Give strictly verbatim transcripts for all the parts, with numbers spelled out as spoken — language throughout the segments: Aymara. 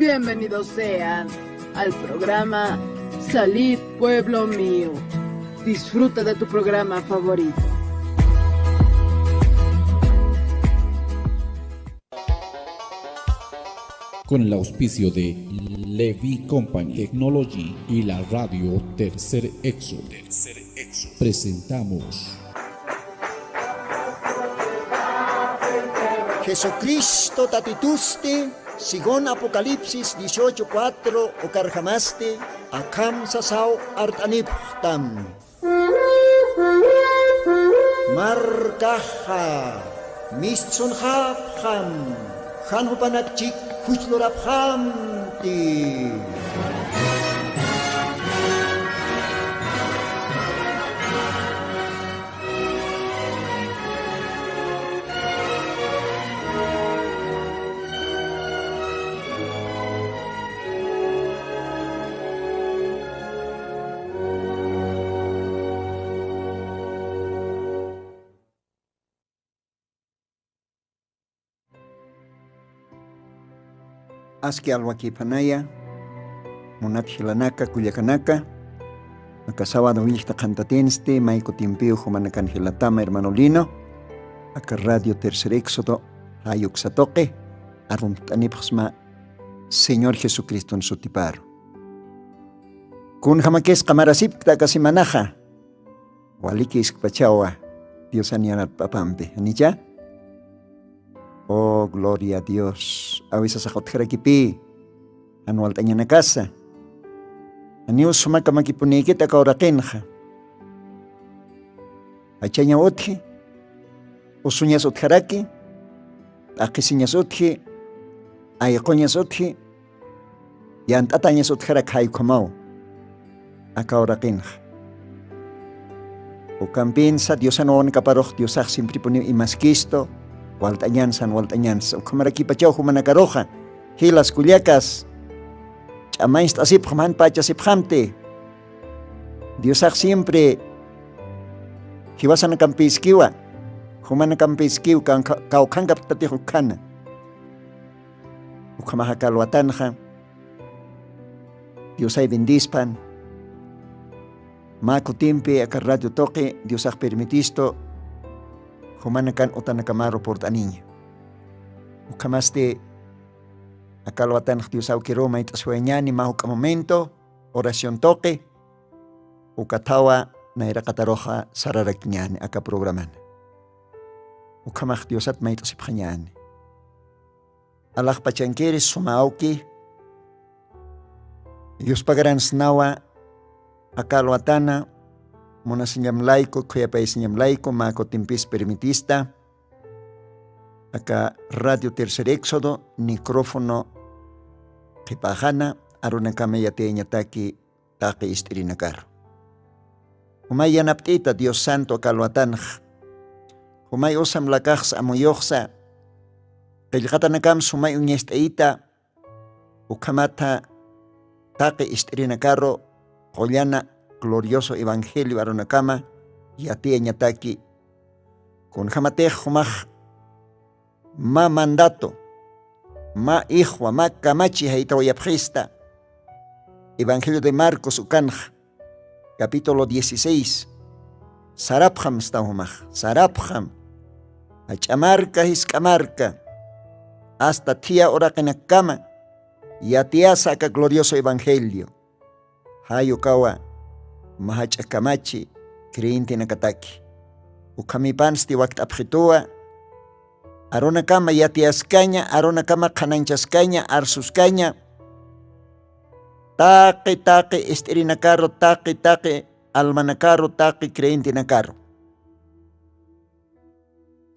Bienvenidos sean al programa Salid, pueblo mío. Disfruta de tu programa favorito. Con el auspicio de Levi Company Technology y la radio Tercer Éxodo, presentamos Jesucristo tatitusti, según Apocalipsis dieciocho cuatro, ukarjamasti akham sasaw art'anipxtam. Markaxa mistsunxapxam, jan jupanak chik juchlurapxamti. Aski alwakïpanaya, munat jilanaka, kullakanaka, aka sábado willkta qhantatinsti, may kutimpiw jumanakan jilatama, hermano Lino, aka Radio Tercer Éxodo, jayuksa tuqi, arumt'anipxsma Señor Jesucriston sutiparu. Kunjamakis qamarasipkta aka semanaxa, walikiskpachawa Diosan yanapt'apampi, ¿janicha? Oh, gloria a Dios. Awisasax utjarakipï, jan walt'añanakasa. Janiw sumaka makipunïkit aka uraqinxa. Jachañaw utji, usuñas utjaraki, t'aqhisiñas utji, ayquñas utji, yant'atañas utjarak jay ukhamaw. Aka uraqinxa. Ukampinsa Diosan wawanakaparux Diosax siemprepuniw imaskistu, walt'añansa, jan walt'añansa. Ukhamarakipachaw jumanakaruxa, jilas kullakas, ch'amañcht'asipxam, jan pachasipxamti. Diosax siempre jiwasanakampïskiwa, jumanakampiskiw, kan-, kawkhankaptatix ukhana. Ukhamaxa aka alwatanxa, Diosay bendispan. Mä kutimpi aka radio tuqi Diosax permitistu, jumanakan utanakamaru purt'aniña. Ukhamasti aka alwatanx Dios awkiruw mayt'asiwayañäni mä juk'a momento, oración tuqi, ukathawa nayraqataruxa sararakiñäni aka programana. Ukhamax Diosat mayt'asipxañäni. Alaxpachankiri suma awki, yuspagaransnawa aka alwatana, munasiñam layku, khuyapayasiñam layku, mä kutimpis permitista, aka Radio Tercer Éxodo, micrófono qhipaxana, arunakama yatiyañataki taqi ist'irinakaru. Jumay yanapt'ita Dios Santo aka alwatanx. Jumay usam lakaxsa amuyuxsa. Qillqatanakam sumay uñast'ayita. Ukhamatha taqi ist'irinakaru qullana glorioso evangelio arunakama yatiyañataki. Kunjamatix jumax mä mandato, mä ixwa, mä kamachi jaytawayapxista. Evangelio de Marcos ukanxa, capítulo dieciséis. Sarapxam staw jumax, sarapxam. Jach'a marka, jisk'a marka, hasta thiyä uraqinakama yatiyasa aka glorioso evangelio. Jay ukawa mä jach'a kamachi creyentenakataki. Ukhamipansti wakt'apxituwa, arunakama yatiyaskaña, arunakama qhanañchaskaña, arsuskaña, taqi taqi ist'irinakaru, taqi taqi almanakaru, taqi creyentenakaru.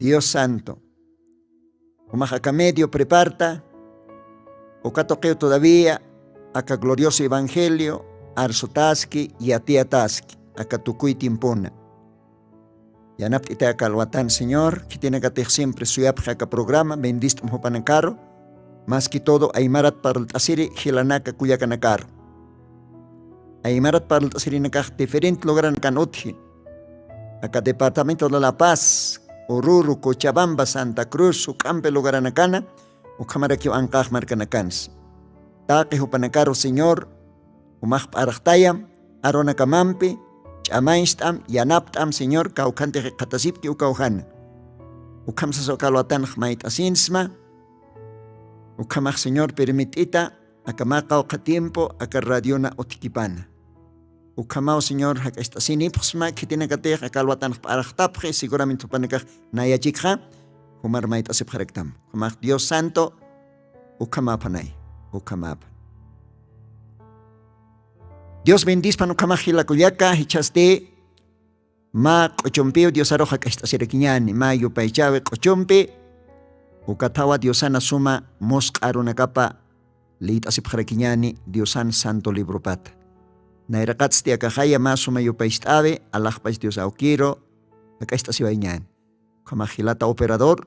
Dios Santo, jumax aka medio preparta, uka tuqiw todavía aka glorioso evangelio arsutaski, yatiyataski, aka tukuy tiempona. Yanapt'ita aka alwatan, Señor, khitinakatix siempre suyapxi aka programa, bendist'um jupanakaru, más que todo aymarat parlt'asiri jilanaka kullakanakaru. Aymarat parlt'asirinakax diferente lugaranakan utji. Aka departamento de La Paz, Oruro, Cochabamba, Santa Cruz, juk'ampi lugaranakana, ukhamarakiw anqax markanakansa. Taqi jupanakaru, Señor, jumax p'araxtayam arunakamampi, ch'amañcht'am, yanapt'am, Señor, kawkhantix jikxatasipki ukaw jana. Ukham sasa aka alwatanx mayt'asinsma, ukhamax, Señor, permit'ita, aka mä qawqha tiempo, aka radiona utjkipana. Ukhamaw, Señor, jak'acht'asinipxsma, khitinakatix aka alwatanx p'araxtapxi, seguramente jupanakax nayachikxa, jumar mayt'asipxaraktam. Ukhamax Dios Santo, ukhamäpanay, ukhamäpan. Dios bendispan ukhamax jila kullaka, jichhasti mä q'uchumpiw Diosarux jak'acht'asirakiñäni, mä yupaychäwi q'uchumpi, ukathawa Diosana suma musq'a arunakapa liyt'asipxarakiñäni Diosan santo libropata. Nayraqatsti akaxaya mä suma yupaycht'äwi, alaxpach Dios awkiru, jak'acht'asiwayñäni. Ukhamax jilata operador,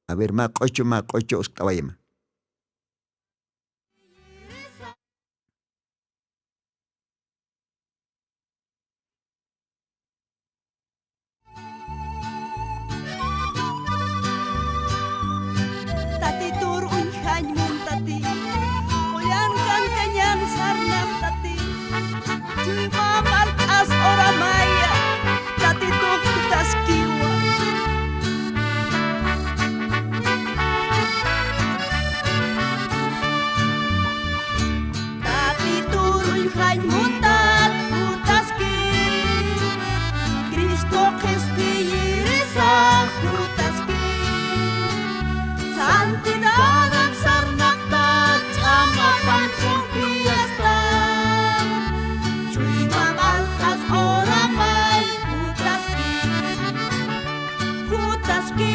a ver, mä q'uchu, mä q'uchu uskt'awayma. Tatitur uñjañ muntati, qullan kankañan sarnaqtati, chuyma mark'as uramaya, Tatitux jutaskiwa. Tatitur uñjañ muntat jutaski, Cristo qhispiyirisax jutaski, santidad sarnaqtat ch'amapan confiastat, chuyma mark'as uramay jutaski, jutaski,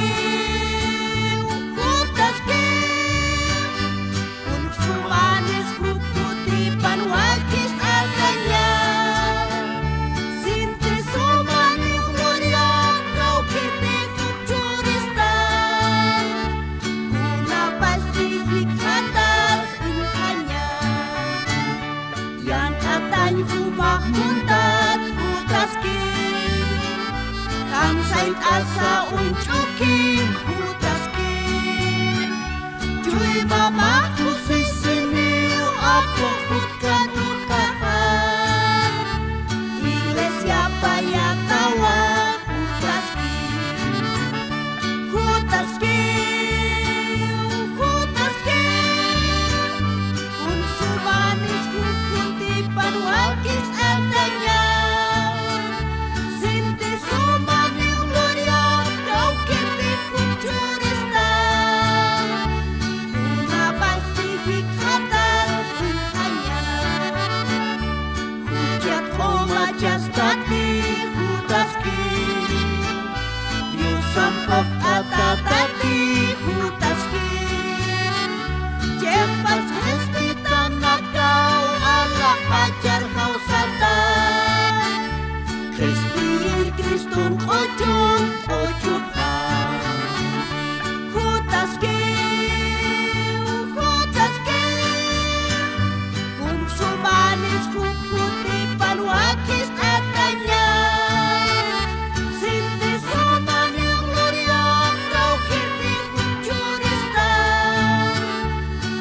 jutaski. Kuns jumanis juk jutipan wakicht'ataña. Sinti sumaniw gloriat kawkirtix juk churista. Kunapasti jikxatas uñjaña. Yanq'atañ jumax muntat jutaski. Kamsayt'asa uñch'uki jutaski. Chuyma mä kusisiniw Apu jutkan utjaxa, iglesiapa yaqhawa jutaski, jutaski, jutaski. Kuns jumanis juk jutipan wakicht'ataña. Sinti sumaniw gloriat kawkirtix juk churista. Kunapasti jikxatas uñjaña. Juchat q'umachastati jutaski. Diosan phuqt'atatati jutaski. Chiqpach qhispitanakaw alaxpachar jawsata. Qhispiyir Criston q'uchun q'uchupxa. Jutaski, jutaski. Kuns jumanis juk jutipan wakicht'ataña. Sinti sumaniw gloriat kawkirtix juk churista.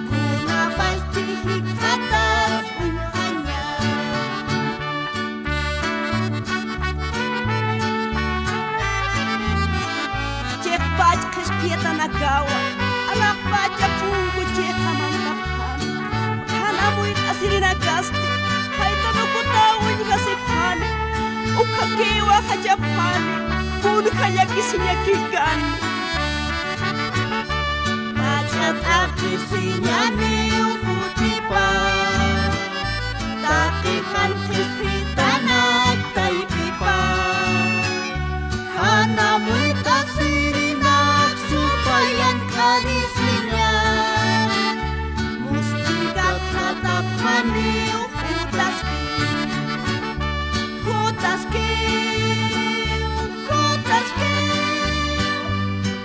Kunapasti jikxatas uñjaña. Chiqpach qhispiyatanakawa, alaxpacha punku chiqa mantapxani. Jan amuyt'asirinakasti, jaytan ukutaw uñjasipxani, ukhakiwa jachapxani, kunja llakisiñakikani. Jach'a t'aqhisiñaniw jutipa, taqi jan qhispiyatanak taypipa. Jan amuyt'asirinak supayank'arisiña, muskikat jatapxaniw jutaski, jutaski, jutaski.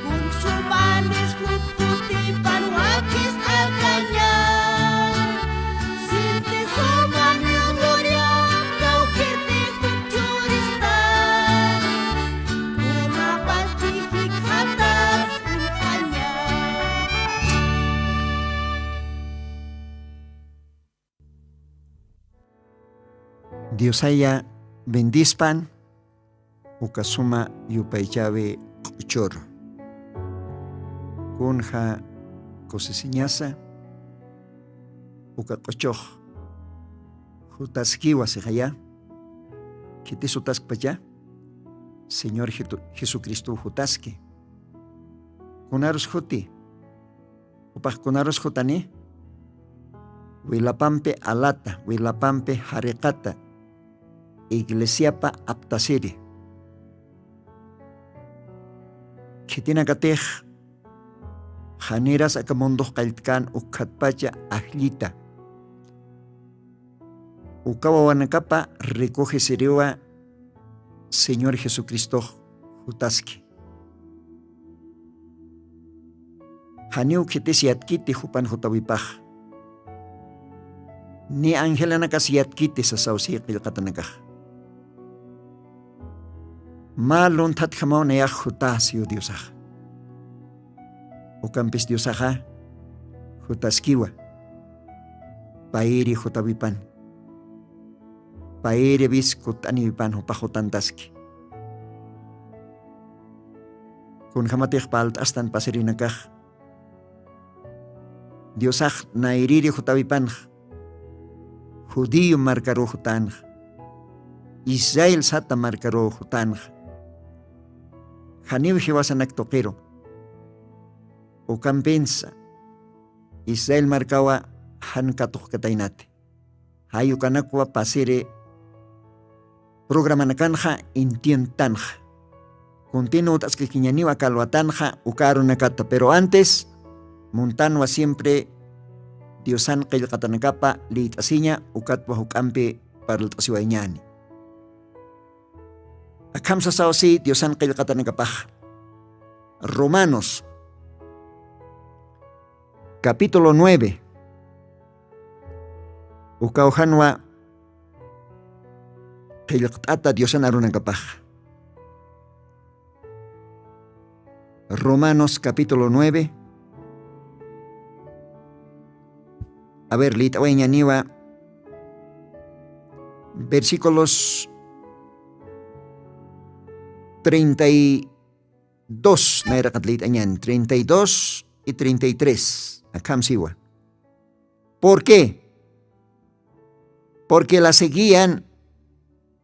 Kuns jumanis juk jutipan wakicht'ataña. Sinti sumaniw gloriat Diosaya bendispan uka suma yupaychawi q'uchur. Kunja kusisiñasa uka q'uchux jutaskiwa sixaya. Khitis jutaskpacha? Señor Jetu- Jesucristo jutaski. Kunarus juti? Upax kunarus jutani? Wilapampi alata, wilapampi jariqata, iglesiapa aptasiri. Khitinakatix janiras aka mundux qalltkan ukkhatpacha ajllita. Uka wawanakapa rikuxisiriwa Señor Jesucristox jutaski. Janiw khitis yatkiti jupan jutawipax. Ni angelanakas yatkiti sasaw si qillqatanakax. Mä lunthatjamaw nayax jutäsiw Diosaxa. Ukampis Diosaxa jutaskiwa. Payri jutawipan. Payri wisku t'aniwipan jupax jutantaski. Kunjamatix palt'astan pasirinakax. Diosax nayriri jutawipanx. Judío markaru jutanx. Israel sata markaru jutanx. Janiw jiwasanak tuqiru. Ukampinsa Israel markawa jan katuqkataynati. Jayukanakwa pasiri programanakanxa intientanxa. Continu ut'askakiñaniwa kalwatanxa uka arunakata, pero antes muntanwa siempre Diosan qillqatanakapa liyt'asiña ukatwa juk'ampi parlt'asiwayñani. Akham sasaw si Diosan qillqatanakapax. Romanos capítulo nueve. Ukawjanwa qillqt'ata Diosan arunakapax. Romanos capítulo nueve. A ver, lit'awayñaniwa versículos treinta y dos, nayraqat lit'añan, treinta y dos y treinta y tres. Akham siwa. ¿Por qué? Porque la seguían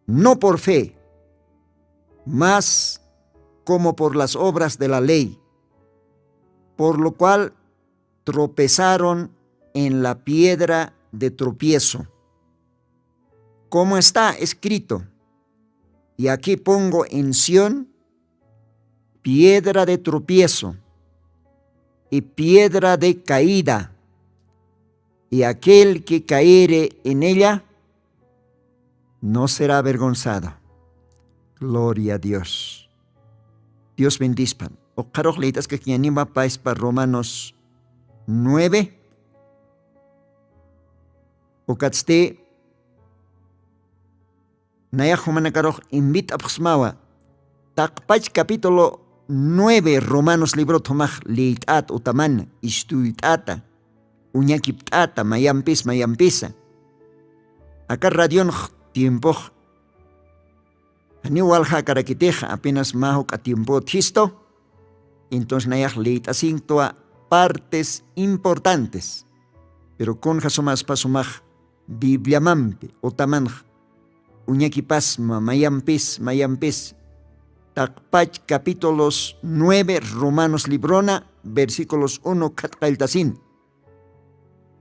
no por fe, mas como por las obras de la ley, por lo cual tropezaron en la piedra de tropiezo. Como está escrito: "Y aquí pongo en Sión piedra de tropiezo y piedra de caída, y aquel que caere en ella no será avergonzado". Gloria a Dios. Dios bendispan. Uqharux liyt'askakiñanima payspa Romanos nueve. Ukatsti nayax jumanakarux invit'apxsmawa. Taqpach capítulo nueve Romanos librot jumax liyt'at utamana, istullt'ata, uñakipt'ata, mayampis, mayampisa. Aka radionx tiempox janiw walja akarakitix, apenas mä juk'a tiempo utjistu. Entonces nayax liyt'asinktuwa partes importantes. Pero kunja sumaspa sumax Bibliamampi utamanx uñakipasma mayampis, mayampis. Taqpach capítulos nueve Romanos librona, versículos uno khatqalltasin,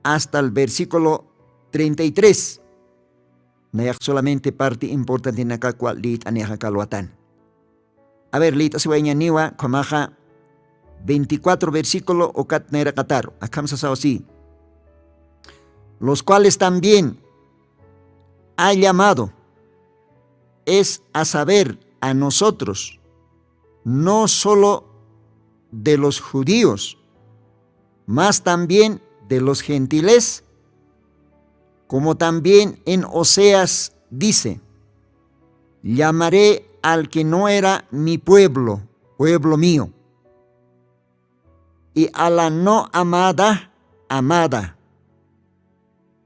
hasta el versículo treinta y tres. Nayax solamente parte importantenakakwa liyt'anixa kalwatan. A ver, liyt'asiwayñaniwa, ukhamaxa veinticuatro versículo ukat nayraqataru, akham sasaw si: "Los cuales también ha llamado, es a saber, a nosotros, no solo de los judíos, mas también de los gentiles, como también en Oseas dice: 'Llamaré al que no era mi pueblo, pueblo mío, y a la no amada, amada'.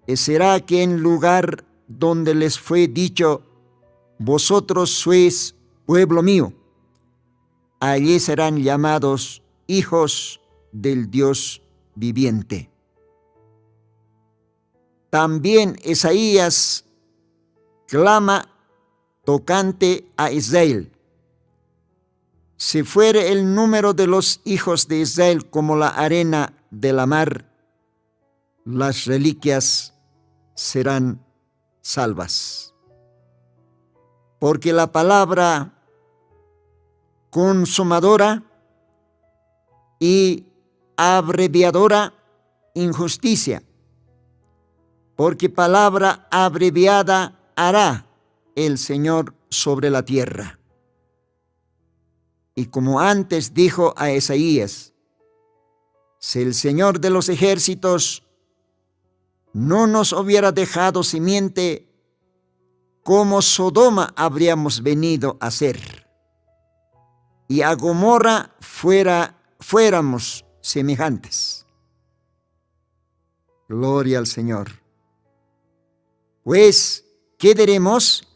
¿Y será que en lugar donde les fue dicho: "Vosotros sois pueblo mío". Allí serán llamados hijos del Dios viviente. También Isaías clama tocante a Israel: "Si fuere el número de los hijos de Israel como la arena de la mar, las reliquias serán salvas". Porque la palabra consumadora y abreviadora injusticia, porque palabra abreviada hará el Señor sobre la tierra. Y como antes dijo a Isaías: "Si el Señor de los ejércitos no nos hubiera dejado simiente, como Sodoma habríamos venido a ser, y a Gomorra fuera, fuéramos semejantes". Gloria al Señor. Pues, ¿qué diremos?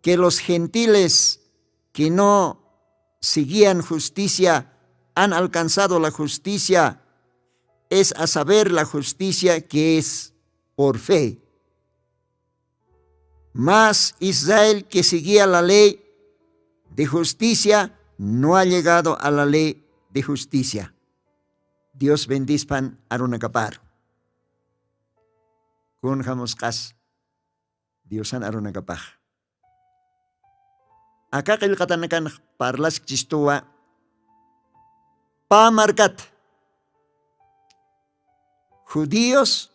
Que los gentiles que no seguían justicia han alcanzado la justicia, es a saber, la justicia que es por fe. Mas Israel, que seguía la ley de justicia, no ha llegado a la ley de justicia. Dios bendispan arunakaparu. Kunjamusqas Diosan arunakapax. Aka qillqatanakan parlaskchistuwa pä markat, judíos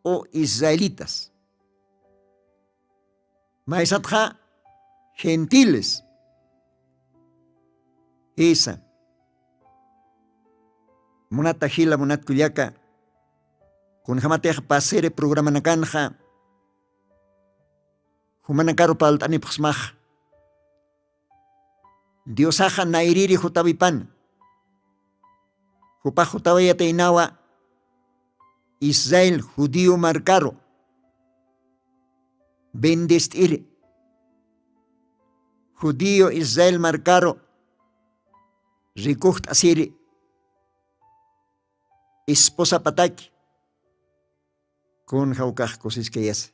o israelitas. Maysatxa gentiles. Jisa. Munata jila, munat kullaka, kunjamatix pasiri programanakanxa, jumanakaru palt'anipxsmax. Diosaxa nayriri jutawipan. Jupax jutawayataynawa Israel judío markaru bendest'iri. Judío Israel markaru rikuxt'asiri. Esposapataki. Kun jawkax kusiskayasa.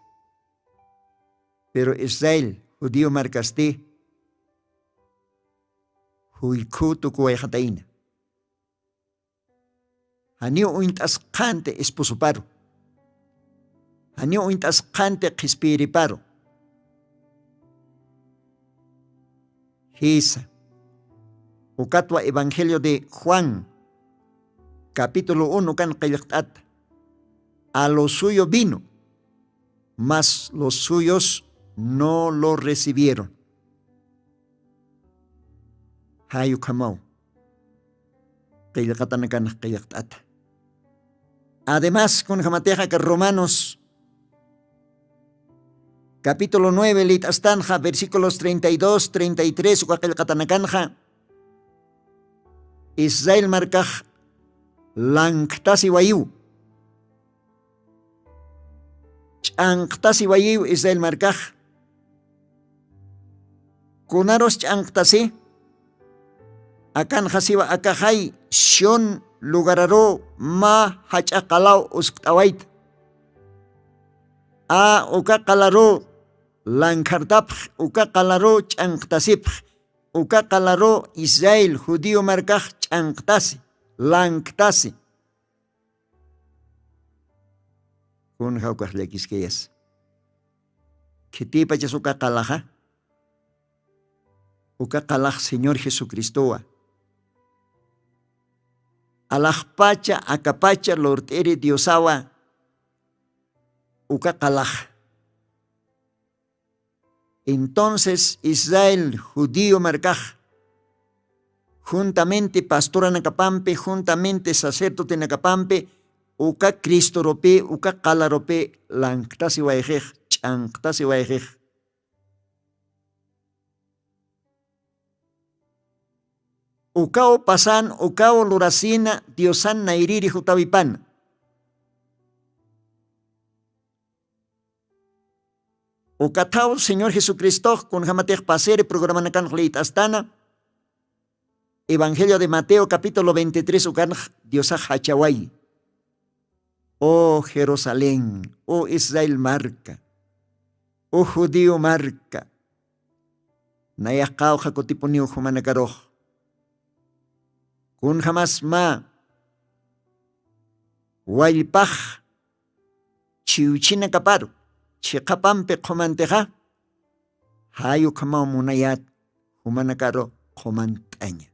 Pero Israel judío markasti juykhu tukuwayxatayna. Janiw uñt'asqanti esposoparu. Janiw uñt'asqanti qhispiyiriparu. Jisa. Ukatwa Evangelio de Juan, capítulo uno, kan qillqt'ata. A lo suyo vino, mas los suyos no lo recibieron. Jay ukhamaw. Qillqatanakanx qillqt'ata. Además, kunjamatixa aka Romanos capítulo nueve lït'astanxa, versículos treinta y dos, treinta y tres, uka qillqatanakanxa, Israel markax lanktasiwayiw. Ch'anqtasiwayiw Israel markax. Kunarus ch'anqtasi? Akanxa siwa akaxay Sión lugararu mä jach'a qalaw uskt'awayta. A uka qalaru lankhartapx, uka qalaru ch'anqtasipx, uka qalaru Israel judío markax ch'anqtasi, lanktasi. Kun jawkax llakiskayas. Khitipachas uka qalaxa. Uka qalax Señor Jesucristowa. Alaxpacha, akapacha lurt'iri Diosawa uka qalaxa. Entonces Israel judío markax, juntamente pastoranakapampi, juntamente sacerdotenakapampi, uka Cristorupi, uka qalarupi lanktasiwayxix, ch'anqtasiwayxix. Ukaw pasan, ukaw lurasina Diosan nayriri jutawipana. Ukathaw señor jesucristox kunjamatix pasiri programanakanx liyt'astana. Evangelio de mateo capítulo veintitrés ukanx diosax jachaway. O jerusalén, o israel marka, o judío marka, nayax qawqha kutipuniw jumanakarux. Kunjamas mä wallpax chiwchinakaparu chiqapampi qhumantixa, jay ukhamaw munayät jumanakaru qhumant'aña.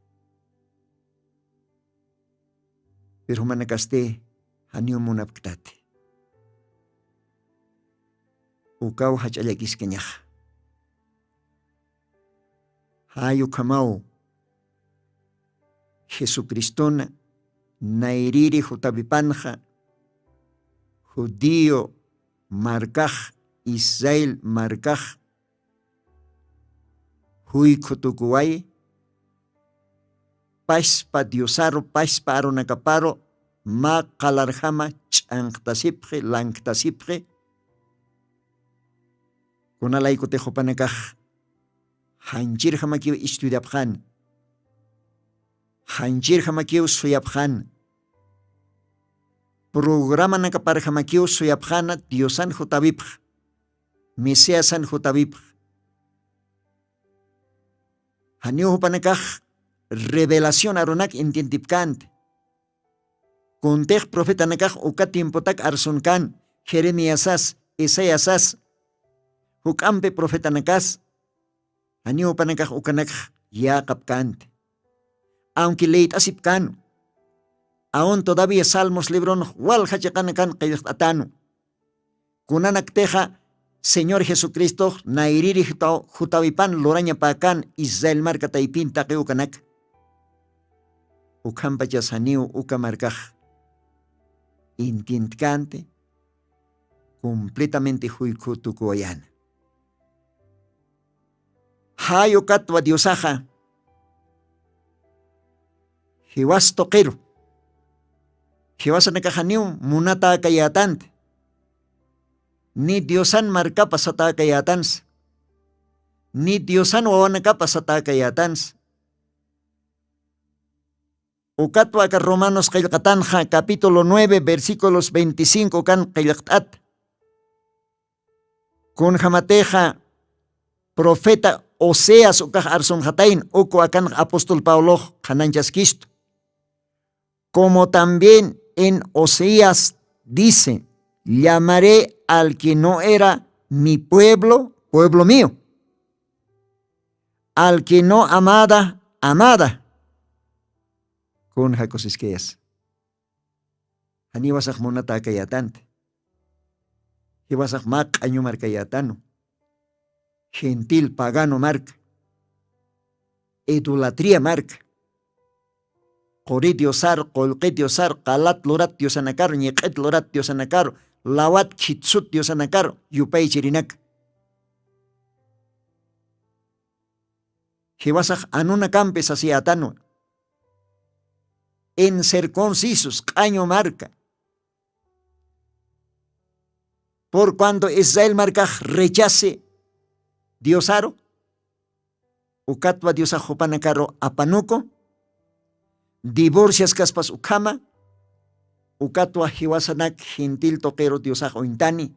Pero jumanakasti janiw munapktati. Ukaw jach'a llakiskañaxa. Jay ukhamaw jesucristona nayriri jutawipanxa judío markax, israel markax juykhu tukuway. Paspa diosaru paspa arunakaparu mä qalarjama ch'anqtasipxi lanktasipxi. Kunalaykutix jupanakax janchirjamakiw estudiapxan, janchirjamakiw suyapxan, programanakaparjamakiw suyapxana diosan jutawipx, mesiasan jutawipx. Janiw jupanakax revelación arunak entiendipkänti. Kuntix profetanakax uka tiempotak arsunkän, jeremiasas, isaiasas, juk'ampi profetanakas. Janiw jupanakax ukanakx yäqapkänti. Awnki liyt'asipkän, awn todavía salmos libronx walja chiqanakan qillqt'atänu. Kunanaktixa señor jesucristox nayriri jutawipan lurañapäkän israel marka taypin taqiw ukanak. Ukhampachas janiw uka markax intintkänti. Completamenti juykhu tukuwayäna. Jay ukatwa diosaxa jiwas tuqiru jiwasanakaxaniw munatäkayätanti. Ni diosan markapa satäkayätansa, ni diosan wawanakapa satäkayätansa. Ukatwa aka romanos qillqatanxa capítulo nueve versículos veinticinco kan qillqt'at. Kunjamatixa profeta oseas ukax arsunxatayn uku akanx apóstol pablox qhananchaskistu. Como también en oseas dice, llamaré al que no era mi pueblo pueblo mío, al que no amada amada. Kun jakusiskayas? Janiwasax munatäkayätanti. Jiwasax mä q'añu markayätanu, gentil pagano marka, idolatría marka, quri diosar qullqi diosar qalat lurat diosanakaru ñiq'it lurat diosanakaru, lawat khitsut diosanakaru yupaychirinaka. Jiwasax anunakampi sasiyätanwa, incircuncisos q'añu marka. Por cuanto israel markax rechace diosaru, ukatwa diosax jupanakaru apanuku, divorcias kaspas ukhama, ukatwa jiwasanak gentil tuqiru diosax uñtani.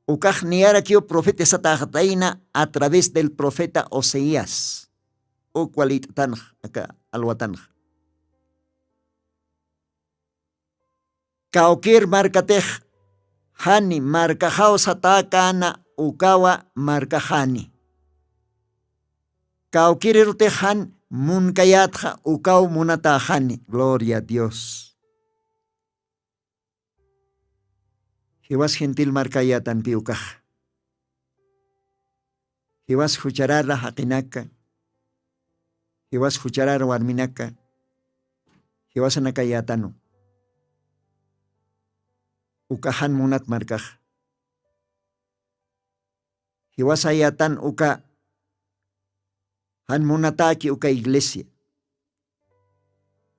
Ukax niyarakiw profeta satäxatayna a través del profeta oseas. Ukwa liyt'atanx aka alwatanx. Kawkir markatix jani markaxaw satäkäna ukawa markaxani. Kawkirirutix jan munkayätxa ukaw munatäxani gloria a dios. Jiwas gentil markayätanpi ukax jiwas jucharara jaqinaka, jiwas jucharara warminaka, jiwasanakayätanu. Uka jan munat markax jiwasayätan uka jan munatäki uka iglesia.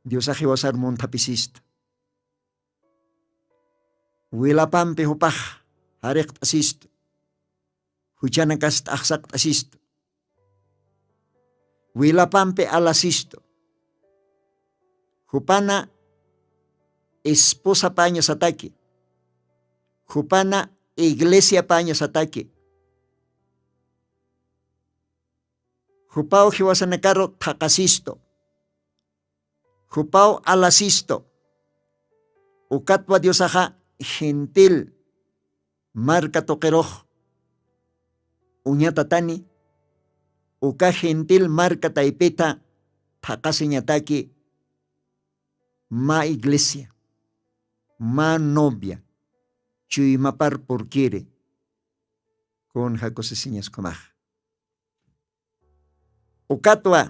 Diosax jiwasar munthapisistu, wilapampi jupax jariqt'asistu. Juchanakast'axsaqt'asistu. Wilapampi alasistu. Jupana esposapañasataki. Jupana iglesiapañasataki. Jupaw jiwasanakaru thaqasistu. Jupaw alasistu. Ukatwa diosaxa gentil marka tuqirux uñatatani. Uka gentil marka taypita thaqasiñataki. Mä iglesia, mä novia, chuymapar purkiri. Kun jakusisiñas kumax. Ukatwa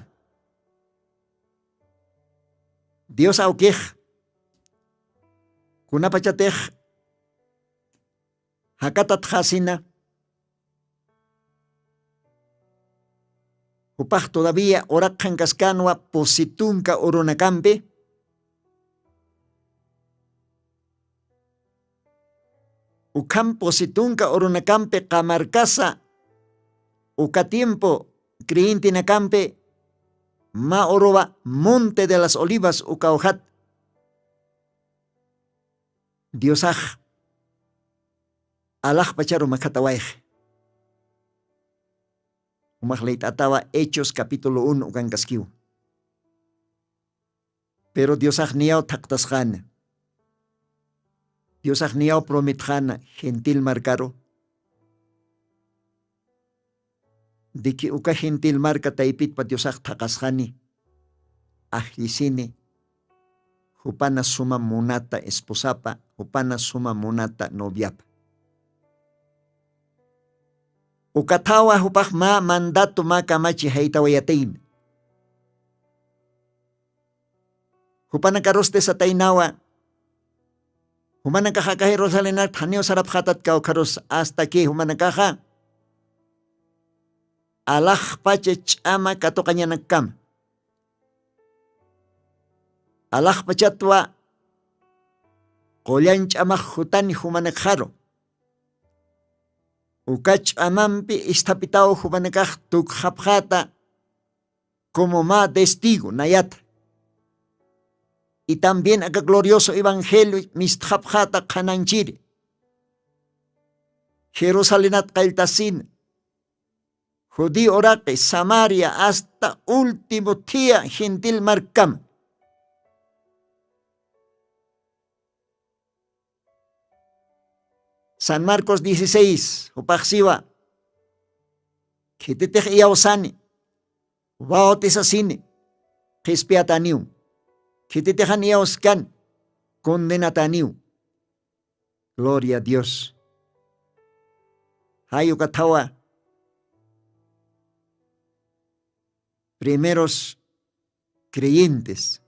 dios awkix kunapachatix jakatatxasina jupax todavía uraqxankaskanwa pusitunka urunakampi. Ukham pusitunka urunakampi qamarkasa uka tiempo creyentinakampi mä uruwa monte de las olivas ukawjat. Diosax alaxpacharu makhatawayxi. Umax leyt'atawa hechos capítulo uno ukankaskiw. Pero diosax niyaw thaqtasxana. Diosax niyaw prometxana gentil markaru. Diki uka gentil marka taypitpa diosax thaqasxani ajllisini jupana suma munata esposapa jupana suma munata noviapa. Ukathawa jupax mä mandato mä kamachi jaytawayatayna. Jupanakarusti sataynawa jumanakaxa aka jerusalenak thaniw sarapxatat kawkharus asta ki jumanakaxa alaxpacha ch'ama katuqañanakkama. Alaxpachatwa qullan ch'amax jutani jumanakxaru. Uka ch'amampi isthapitaw jumanakax tukxapxata como mä testigo nayata. Y también aka glorioso evangelio mistxapxata qhananchiri jerusalenat qalltasina judío uraqi samaria asta último thia gentil markam. San marcos dieciséis jupaxsiwa khititix iyawsani bautisasini qhispiyataniw. Khititixan iyawskan condenataniw. Gloria a dios. Jayukathawa primeros creyentes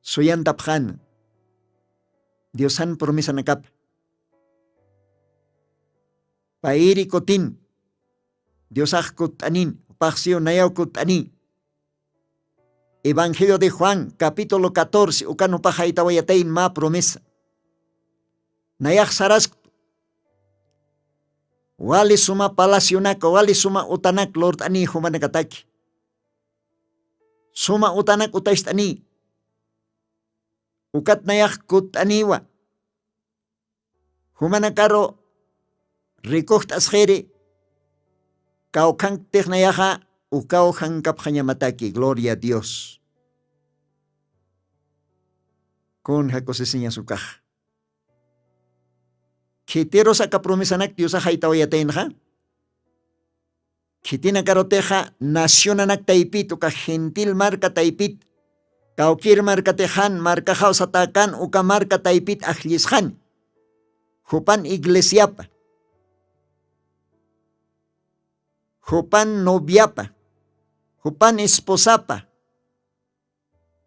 suyantapxan diosan promesanakapa. Payiri kutin diosax kutt'anin upaxsiw nayaw kutt'ani. Evangelio de juan capítulo catorce ukan upax jaytawayatayn mä promesa. Nayax sarasktu wali suma palacionaka wali suma utanak lurt'ani jumanakataki. Suma utanak utacht'ani. Ukat nayax kutt'aniwa jumanakaru rikujt'asxiri kawkhankptix nayaxa ukaw jankapxañamataki gloria a dios. Kunja kusisiñas ukaxa khitirus aka promesanak diosax jaytawayataynxa. Khitinakarutixa nacionanak taypit uka gentil marka taypit kawkir markatixan markaxaw satäkan uka marka taypit ajllisxani jupan iglesiapa jupan noviapa jupan esposapa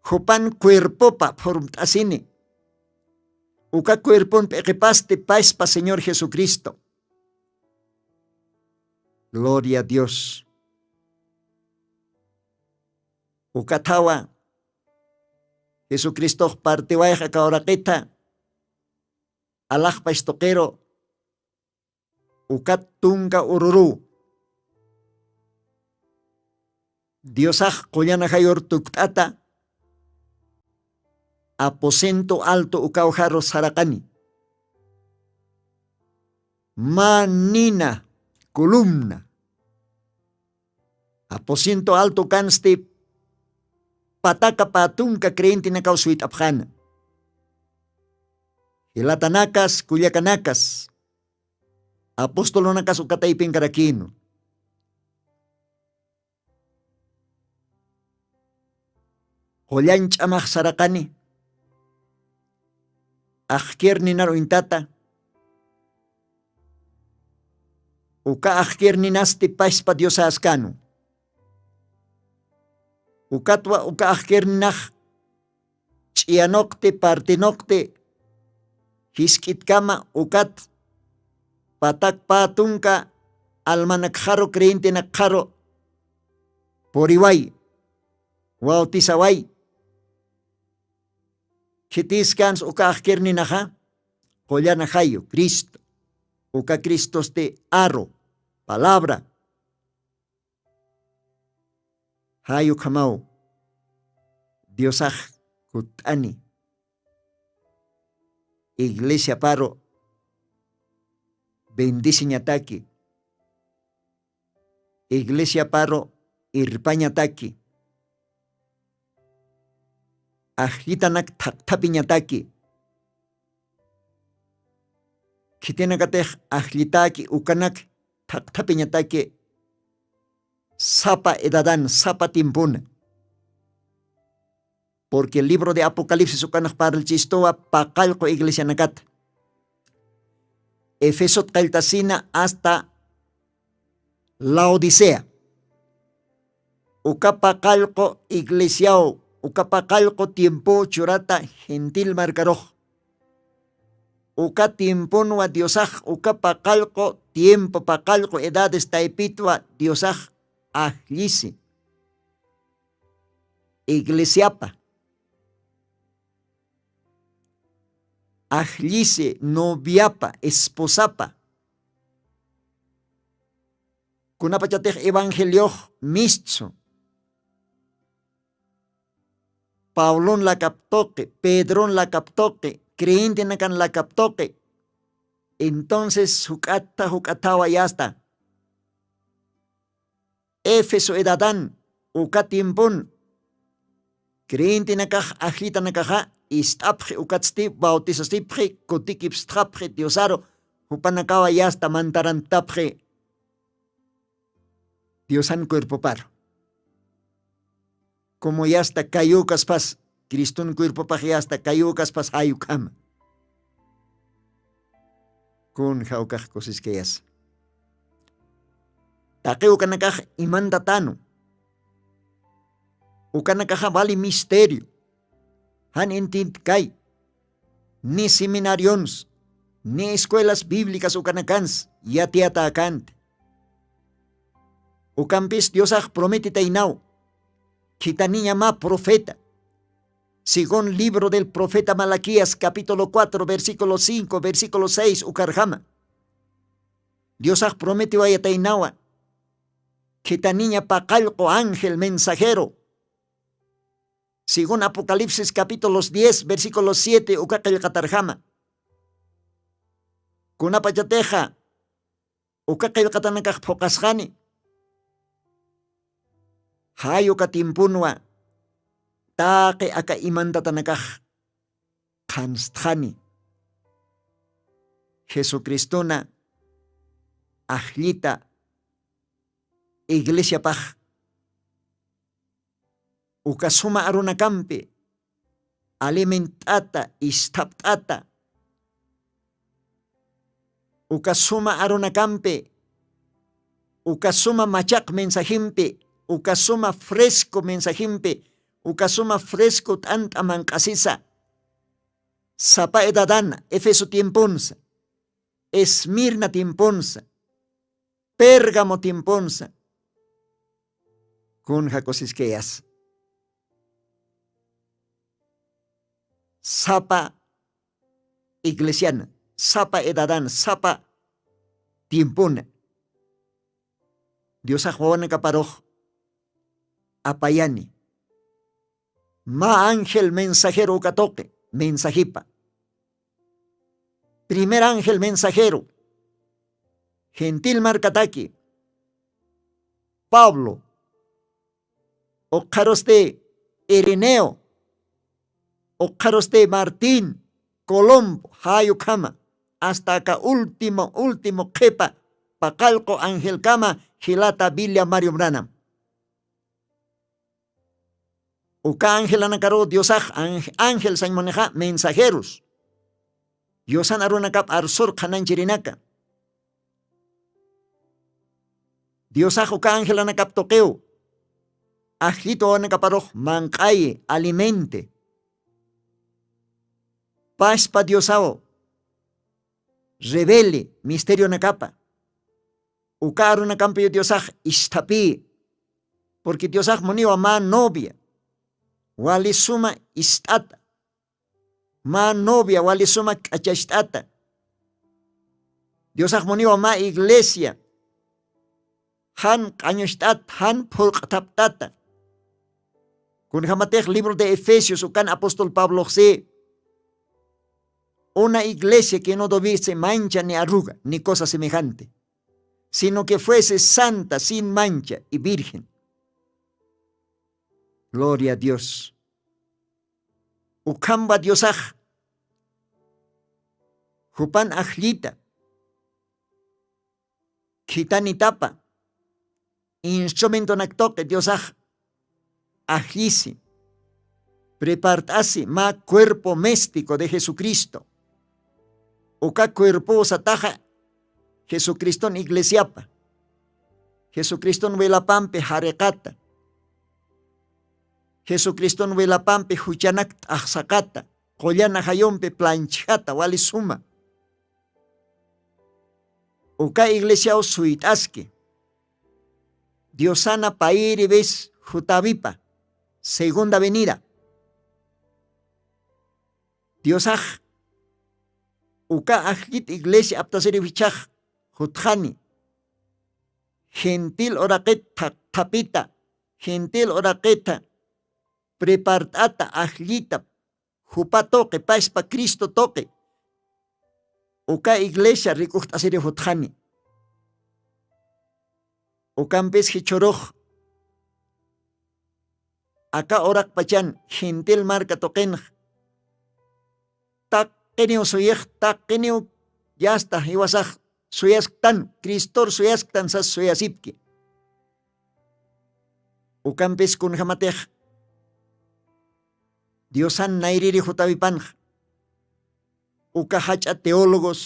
jupan cuerpopa phurmt'asini. Uka cuerpon p'iqipasti paspa señor jesucristo. Gloria a dios. Ukathawa jesucristox partiwayxa kawraqitha alaxpach tuqiru Ukat tunka ururuw diosax qullan ajayur tukt'ata aposento alto ukaw jaru saraqani. Mä nina columna aposento alto kansti pataka pä tunka creyentenakaw suyt'apxäna. Jilatanakas kullakanakas apostolunakas uka taypinkarakïnu. Qullan ch'amax saraqani axkir ninar uñtata. Uka axkir ninasti paspa diosäskänwa. Ukatwa uka axkir ninax ch'iyanuqti partinuqti jisk'itkama ukat patak pä tunka almanakxaru creyentenakxaru puriway, bautisaway. Khitis kans uka axkir ninaxa? Qullan ajayu cristo. Uka cristosti aru palabra. Jay ukhamaw diosax kutt'ani iglesiaparu bendisiñataki, iglesiaparu irpañataki, ajllitanak thaqthapiñataki. Khitinakatix ajllitaki ukanak thaqthapiñataki sapa edadan sapa timpuna. Purqui libro de apocalipsis ukanax parlchistuwa paqallqu iglesianakata efesot qalltasina asta laodicea. Uka paqallqu iglesiaw uka paqallqu tiempow churata gentil markarux. Uka tiemponwa diosax uka paqallqu tiempo paqallqu edades taypitwa diosax ajllisi iglesiapa ajllisi noviapa esposapa. Kunapachatix evangeliox mistsu pablon lakap tuqi pedron lakap tuqi creyentenakan lakap tuqi. Entonces juk'atha juk'athawa yasta efeso edadan uka timpun creyentenakax ajllitanakaxa ist'apxi ukatsti bautisasipxi kutikipstxapxi diosaru jupanakawa yasta mantarantapxi diosan cuerpoparu. Como yasta kayukaspas criston cuerpopax yasta kayukaspas jayukhama. Kun jawkax kusiskayasa taqi ukanakax imantatanu ukanakaxa vali misterio. Jan intintkay ni seminarions ni escuelas bíblicas ukanakans yatiyatäkänti. Ukampis diosax prometitaynaw khithaniñama profeta según libro del profeta malaquías capítulo cuatro versículo cinco versículo seis ukarjama. Diosax prometiwayataynawa khithaniña paqallqu ángel mensajero según apocalipsis capítulos diez versículos siete uka qillqatarjama. Kunapachatixa uka qillqatanakax phuqasxani jay uka timpunwa taqi aka imantatanakax qhanstxani jesucristona ajllita iglesiapax uka suma arunakampi aliment'ata isthapt'ata uka suma arunakampi uka suma machaq mensajimpi uka suma fresco mensajimpi uka suma fresco t'ant'a manq'asisa sapa edadan efeso tiemponsa esmirna tiemponsa pérgamo tiemponsa kunja kusiskayasa sapa iglesiana sapa edadan sapa tiempona. Diosax wawanakaparux apayani. Mä ángel mensajero uka tuqi mensajipa. Primer ángel mensajero gentil markataki pablo, ukxarusti ireneo, ukxarusti martín, colombo jayukhama asta aka último último qhipa paqallqu angelkama jilata bilia mario branam. Uka angelanakaru diosax ángel sañmunixa mensajeros. Diosan arunakap arsur qhananchirinaka. Diosax uka angelanakap tuqiw ajllit wawanakaparux manq'ayi alimente. Paspa diosaw revele misterionakapa. Uka arunakampiyu diosax isthapiyi. Purqui diosax muniwa mä novia wali suma ist'ata. Mä novia wali suma k'achacht'ata. Diosax muniwa mä iglesia jan q'añucht'at jan phurq'thapt'ata. Kunjamatix libro de efesios ukan apóstol pabloxsi una iglesia que no dovise mancha ni arruga ni cosa semejante, sino que fuese santa sin mancha y virgen. Gloria a dios. Ukhamba diosax jupan ajllita khitanitapa instrumentonaktuqi diosax ajllisi prepart'asi mä cuerpo místico de jesucristo. Uka cuerpow sataxa jesucriston iglesiapa jesucriston wilapampi jariqata jesucriston wilapampi juchanak t'axsaqata qullan ajayumpi planchjata wali suma. Uka iglesiaw suyt'aski diosana payiri vis jutawipa segunda venida. Diosax uka ajllit iglesia aptasiriw jichhax jutxani gentil uraqit thapita gentil uraqitha prepart'ata ajllita jupa tuqi paspa cristo tuqi uka iglesia rik'ukt'asiriw jutxani. Ukampis jichhurux aka uraqpachan gentil marka tuqinx taqiniw suyix taqiniw yasta jiwasax suyasktan cristor suyasktan sas suyasipki. Ukampis kunjamatix diosan nayriri jutawipanxa uka jach'a teólogos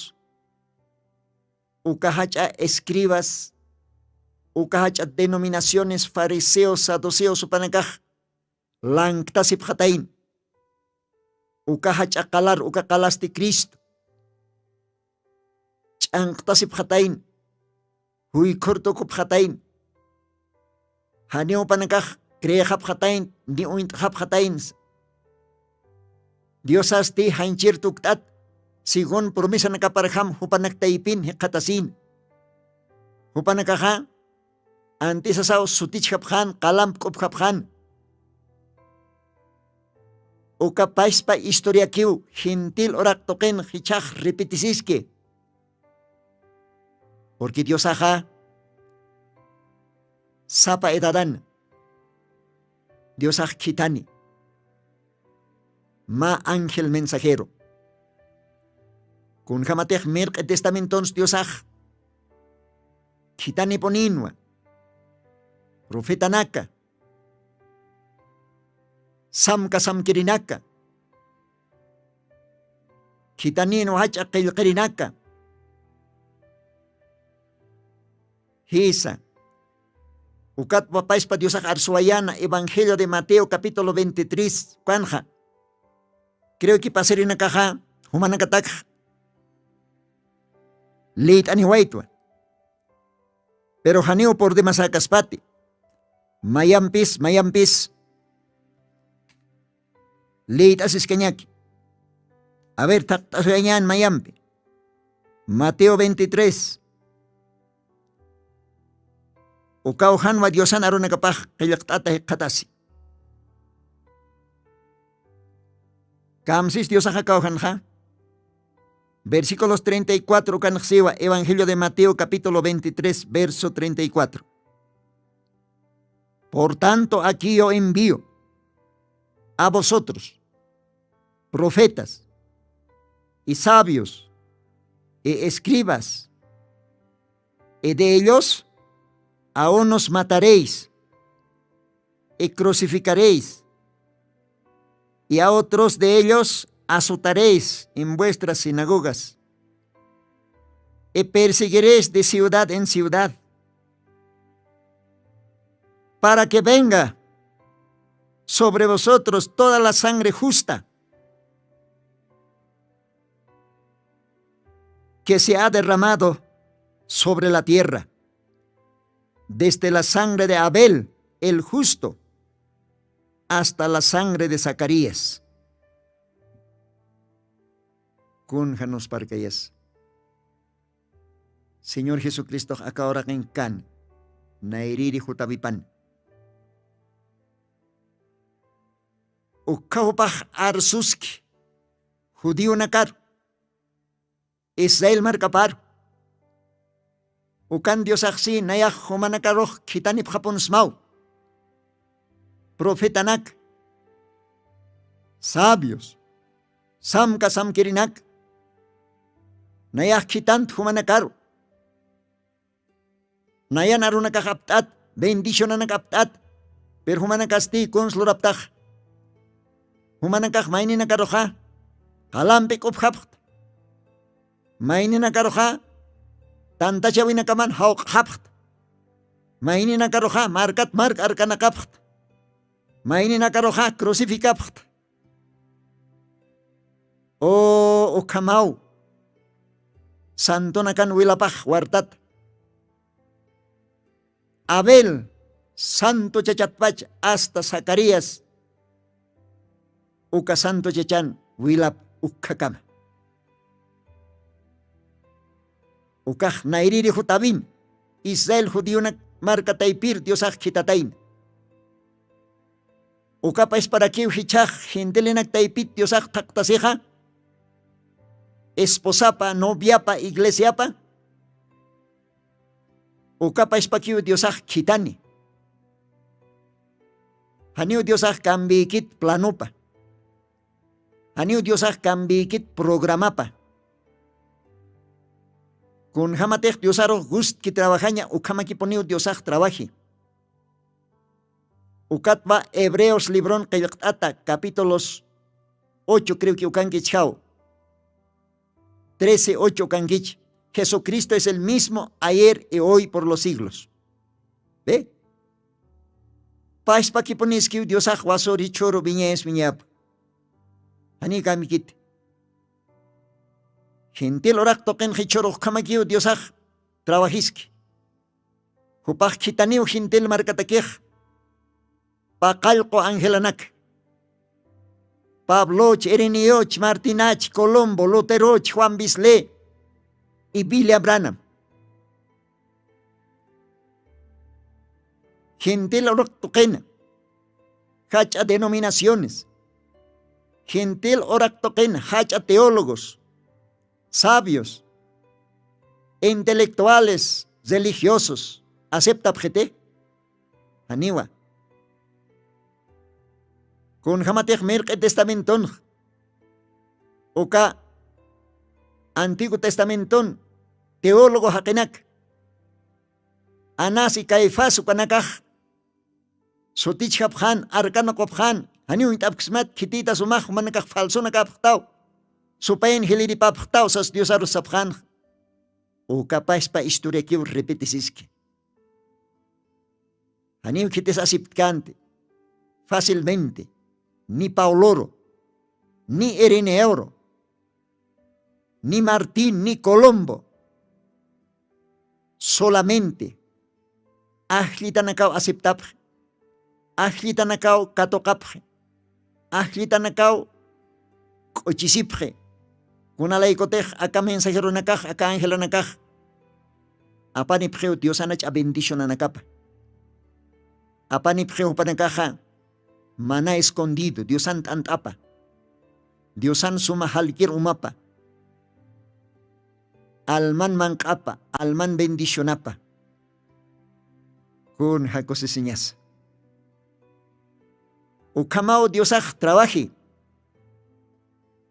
uka jach'a escribas uka jach'a denominaciones fariseos saduceos upanakax lanktasipxatayn uka jach'a qalar uka qalasti cristo ch'anqtasipxatayn juykhur tukupxatayn janiw panakax creexapxatayn ni uñt'xapxataynsa. Diosasti janchir tukt'at según promesanakaparjam jupanaktaypin jikxatasïna. Jupanakaxa antisasaw sutichjapxän qalampk'upjapxän. Uka paspa historiakiw gentil uraq tuqin jichhax repetisiski. Purqui diosaxa sapa edadan diosax khithani mä ángel mensajero. Kunjamatix mirq'i testamentons diosax khithanipunïnwa profetanaka samka samkirinaka khithanïnwa jach'a qillqirinaka. Jisa ukat wapaspa diosax arsuwayana evangelio de mateo capítulo veintitrés kanxa creo que pasirinakaxa jumanakatakxa lït'aniwaytwa. Pero janiw purdimasäkaspati mayampis mayampis lït'asiskañaki. A ver thaqt'asuyañän mayampi mateo veintitrés Ukaw janwa diosan arunakapax qillqt'ata jikxatasi. Kamsis diosaxa kawjanxa. Versículos treinta y cuatro ukanxsiwa evangelio de mateo capítulo veintitrés verso treinta y cuatro. Por tanto aquí yo envío a vosotros profetas y sabios y escribas, y de ellos a unos mataréis y crucificaréis, y a otros de ellos azotaréis en vuestras sinagogas, y perseguiréis de ciudad en ciudad, para que venga sobre vosotros toda la sangre justa que se ha derramado sobre la tierra, desde la sangre de Abel, el justo, hasta la sangre de Zacarías. Kunja nusparkayas. Señor Jesucristox aka uraqin kan, nayriri jutawipan. Ukkhaw jupax arsuski judionakar, Israel markapar. Ukan Diosaxsi nayax jumanakarux khithanipxapunsmaw. Profetanak, sabios, samka samkirinak, nayax khithant jumanakaru. Nayan arunakax apt'at, bendicionanak apt'at, pero jumanakasti kuns luraptax. Jumanakax mayninakaruxa qalampi k'upxapxt. Mayninakaruxa tantachawinakaman jawq'xapxt. Mayninakaruxa markat mark arkanakapxt. Mayninakaruxa crucificapxt. O ukhamaw santonakan wilapax wartat. Abel santo chachatpach asta zacarías uka santo chachan wilap ukkhakama. Ukax nayriri jutawin israel judionak marka taypir diosax khitatayna. Ukapa isparakiw jichhax gentelenak taypit diosax thaqtasixa esposapa noviapa iglesiapa. Ukapa ispakiw diosax khitani. Janiw diosax cambiykit planopa. Janiw diosax cambiykit programapa. Kunjamatix diosarux gustki trabajaña ukhamakipuniw diosax trabaji. Ukatwa hebreos libron qillqt'ata capítulos ocho creo que ukankichjaw. Trece ocho ukankich. Jesucristo es el mismo ayer y hoy por los siglos. Ve. Paspakipuniskiw diosax wasuri chhuru wiñayas wiñayapa. Janikamikiti. Gentil uraq tuqin jichhurux khamakiw diosax trabajiski. Jupax khithaniw gentil markatakix paqallqu angelanak. Pabloch ireneoch martinach colombo luteroch juan bisle y biliam branam. Gentil uraq tuqina jach'a denominaciones. Gentil uraq tuqina jach'a teólogos sabios intelectuales religiosos aceptapxiti. Janiwa. Kunjamatix mirq'i testamentonx uka antiguo testamenton teólogo jaqinak anasi caifás ukanakax sutichjapxan arkanaqupxan janiw uñt'apksmat khitiyta sumax jumanakax falsonakapxtaw supayan jiliripapxtaw sas diosarus sapxanx. Ukapaspa historiakiw repetisiski. Janiw khitis asiptkanti fácilmente ni pauloro ni ireneoro ni martín ni colombo solamente ajllitanakaw aceptapxi ajllitanakaw katuqapxi ajllitanakaw k'uchisipxi. Kunalaykutix aka mensajeronakax aka angelanakax apanipxiw diosanach'a bendicionanakapa. Apanipxiw jupanakaxa mana escondido diosan t'ant'apa, diosan suma jalkir umapa, alman manq'apa, alman bendicionapa. Kun jakusisiñasa ukhamaw diosax trawaji.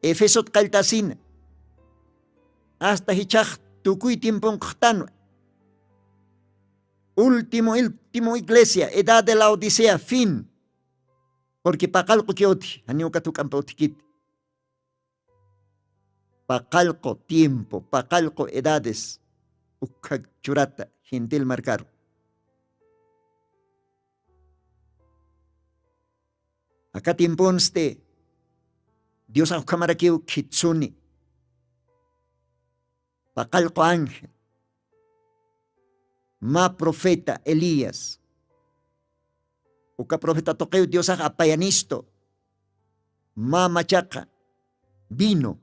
Efesot qalltasina asta jichhax tukuy tiemponqxtanwa. Ultimo ultimo iglesia edad de laodicea fin. Purqui paqallqu kiwtji janiw katuk'ampa utjkiti. Paqallqu tiempo paqallqu edades ukkha churata gentil markaru. Aka tiemponsti diosax ukhamarakiw khitsuni. Paqallqu ángel, mä profeta elías, uka profeta tuqiw diosax apayanistu. Mä machaqa vino,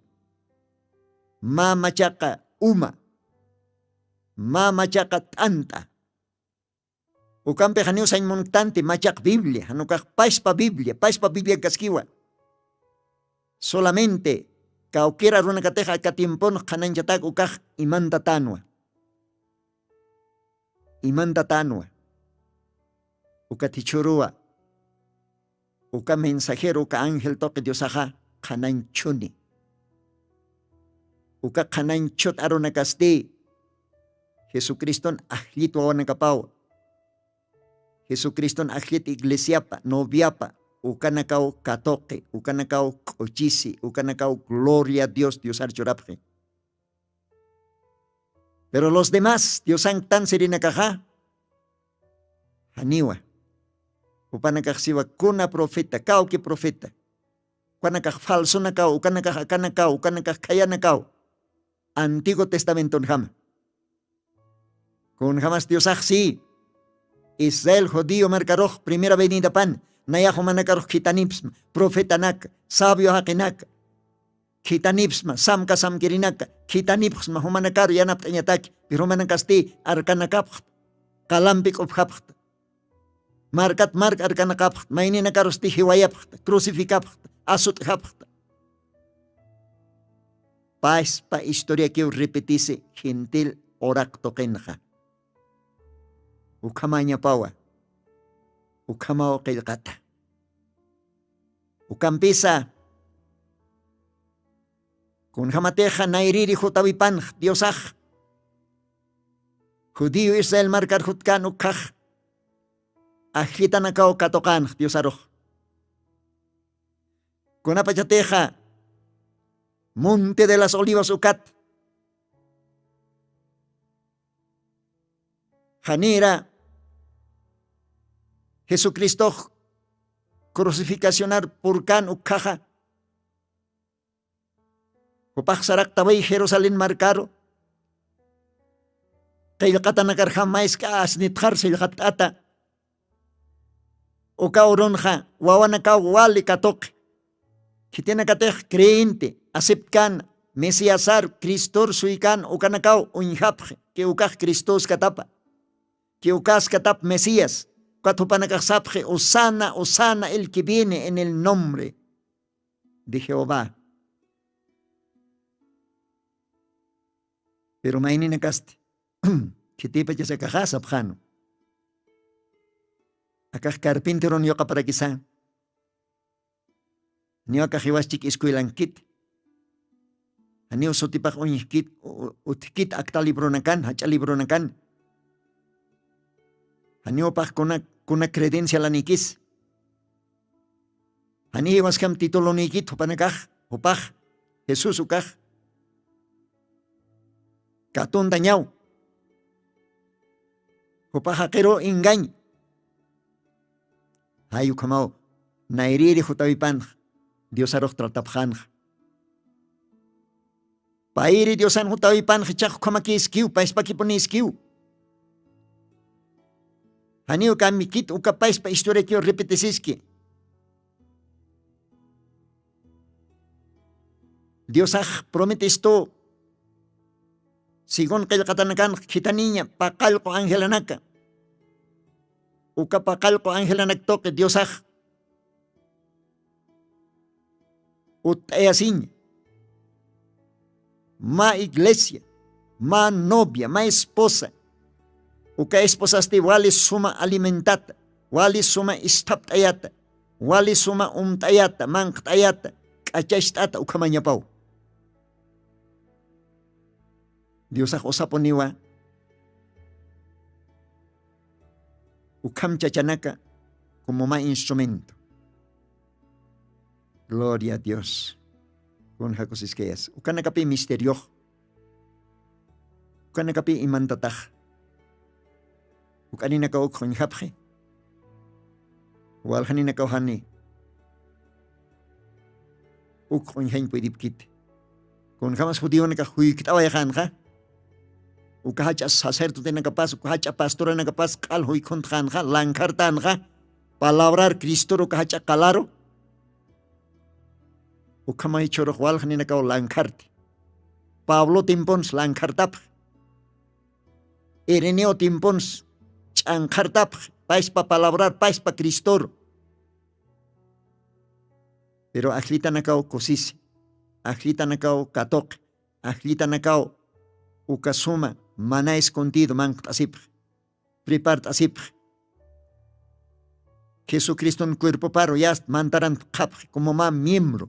mä machaqa uma, mä machaqa t'ant'a. Ukampix janiw sañ munktanti machaq biblia janukax paspa biblia paspa bibliankaskiwa. Solamente kawkir arunakatix aka tiemponx qhanañchatak ukax imantatanwa. Imantatanwa uka tichhuruwa uka mensajero uka ángel tuqi diosaxa qhanañchhuni. Uka qhanañchhut arunakasti jesucriston ajllit wawanakapaw, jesucriston ajllit iglesiapa noviapa ukanakaw katuqi ukanakaw k'uchisi ukanakaw gloria dios diosar churapxi. Pero los demás diosanktan sirinakaxa janiwa. Upanakaxsiwa kuna profeta kawki profeta ukanakax falsonakaw ukanakax akanakaw ukanakax khayanakaw. Antiguo testamentonjama kunjamas diosaxsi israel judío markarux primera venidapan nayax umanakarux khitanipsma profetanaka sabio jaqinaka khitanipsma samka samkirinaka khitanipxsma jumanakaru yanapt'añataki. Piru jumanakasti arkanakapxta qalampi k'upjapxta markat mark arkanakapxta mayninakarusti jiwayapxta crucifikapxta asut'japxta. Paspa historiakiw repetisi gentil uraq tuqinxa. Ukhamañapawa ukhamaw qillqata. Ukampisa kunjamatixa nayriri jutawipanx diosax judío israel markar jutkan ukkhax ajllitanakaw katuqanx diosarux. Kunapachatixa monte de las olivas ukat janira jesucristox crucificacionar purkan ukkhaxa jupax saraqtawiy jerusalén markaru qillqatanakarjam maysk'a asnitxar sillqapt'ata. Uka urunxa wawanakaw wali katuqi khitinakatix creyente aceptkana mesiasar cristor suykan ukanakaw uñjapxi ki ukax cristoskatapa ki ukaskatap mesías. Ukat jupanakax sapxi usana usana el que viene en el nombre de jehová. Pero mayninakasti khitipachasakaxa sapxanu akax carpinterun yuqaparakisa. Janiw akax iwaschik escuelankit janiw sutipax uñjkit utkit akta libronakan jach'a libronakan janiw pax kuna credencialanikis janiw iwaskam titulonïkit jupanakax jupax jesús ukax katuntañaw jupax jaqiru engaña. Jay ukhamaw nayriri jutawipanxa diosarux tratapxanxa. Payri diosan jutawipanxa ichax ukhamakïskiw payspakipunïskiw. Janiw kamikit uka payspa historiakiw repetisiski. Diosax prometistu según qillqatanakanxa khithaniña paqallqu angelanaka Uka paqallqu angelanak tuqi diosax utt'ayasiña. Mä iglesia, mä novia, mä esposa, uka esposasti wali suma alimentata, wali suma isthapt'ayata, wali suma umt'ayata, manqt'ayata, k'achacht'ata ukhamañapaw. Diosax usapuniwa ukham chachanaka como mä instrumento. Gloria a dios. Kun jakusiskayas ukanakapi misteriox, ukanakapi imantatax uk'aninakaw ukxuñjapxi. Waljaninakaw jani ukxuñjañ puydipkiti. Kunjamas judionakax juykt'awayxanxa uka jach'a sacerdotenakapas uka jach'a pastoranakapas q'al juykhuntxanxa lankhartanxa. Palabrar cristor uka jach'a qalaru. Ukhama jichhurux waljaninakaw lankharti. Pablo timpuns lankhartapx. Ireneo timpuns ch'ankhartapx payspa palabrar payspa cristoru. Pero ajllitanakaw kusisi, ajllitanakaw katuqi, ajllitanakaw uka suma mana escondido manqt'asipx, prepart'asipx. Jesucriston cuerpoparu yast mantarantpxapxi como mä miembro.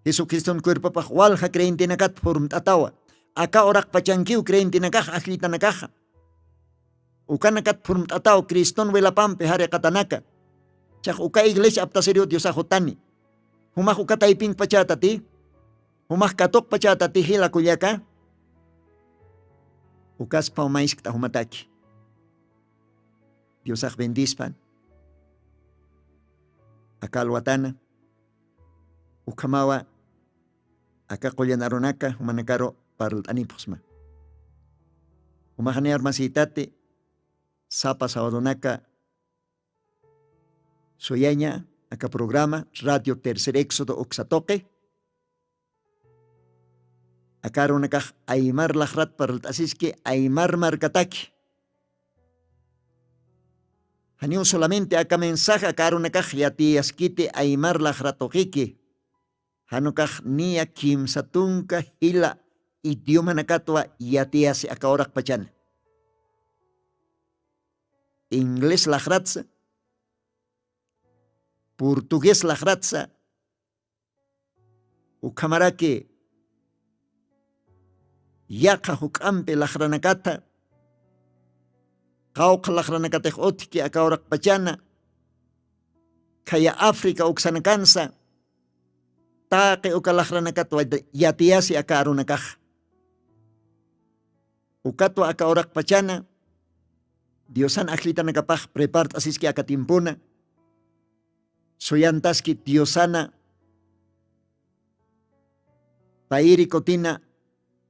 Jesucriston cuerpopax walja creyentinakat phurmt'atawa. Aka uraqpachankiw creyentinakax ajllitanakaxa ukanakat phurmt'ataw criston wilapampi jariqatanaka. Chax uka iglesia aptasiriw diosaxutani. Jumax uka taypinkpachätati? Jumax katuqpachätati jila kullaka? Ukaspaw mayskt'a jumataki. Diosax bendispan. Aka alwatana ukhamawa aka qullan arunaka jumanakaru parlt'anipxsma. Jumaxani armasïtati sapa sabadonaka suyaña aka programa radio tercer éxodo uksa tuqi. Aka arunakax aymar laxrat parlt'asiski aymar markataki. Janiw solamente aka mensaje aka arunakax yatiyaskiti aymar laxratuqiki. Janukax niya kimsa tunka jila idiomanakatwa yatiyasi aka uraqpachana. Inglés laxratsa, portugués laxratsa, ukhamaraki yaqha juk'ampi laxranakatha qawqha laxranakatix utjki aka uraqpachana. Khaya africa uksanakansa taqi uka laxranakatwa yatiyasi aka arunakaxa. Ukatwa aka uraqpachana diosan ajllitanakapax prepart'asiski aka timpuna. Suyantaski diosana payri kutina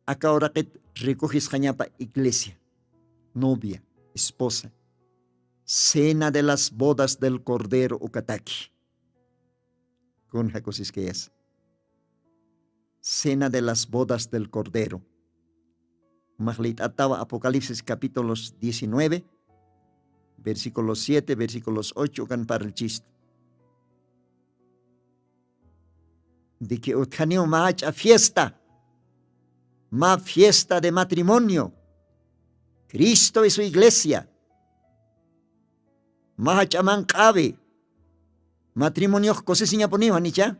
aka uraqit rikujisqañapa iglesia, novia, esposa, cena de las bodas del cordero ukataki. Kun jakusiskayas cena de las bodas del cordero. Maxlit'atawa apocalipsis capítulos diecinueve versículos siete versículos ocho ukan parlchistu. Diki utjaniw mä jach'a fiesta, mä fiesta de matrimonio, cristo y su iglesia. Mä jach'a manq'awi matrimoniox kusisiñapuniw janicha.